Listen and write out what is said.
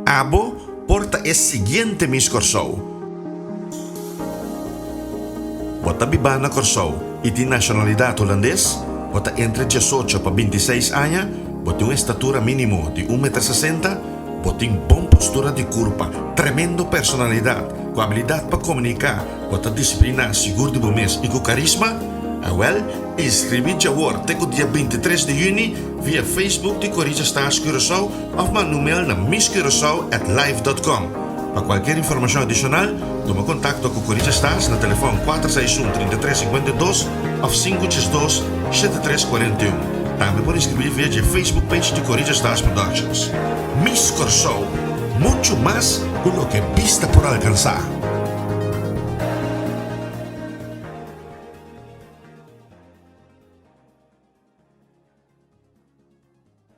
Abo por ta e siguiente Miss Kòrsou. Bo ta bibá na Kòrsou i tin nashonalidat hulandes? Bo ta entre diesocho pa bintiseis aña? Bo tin un estatura mínimo di un meter sesenta? Bo tin bon postura di kurpa, tremendo personalidat, ku abilidat pa komuniká, bo ta disipliná, sigur di bo mes i ku karisma? Awèl, inskribí djawor te ku dia bintitres di yüni via Facebook di Corija Stars Curaçao òf manda un mail na misscuraçao at live dot com. Pa kualkier informashon adishonal, tuma kontakto ku Corija Stars na telefòn kuater seis un, 33 52 òf sinku 12, 73 41. Tambe por inskribí via dje Facebook page di Corija Stars Productions. Miss Kòrsou, muchu mas ku loke bista por alkansá!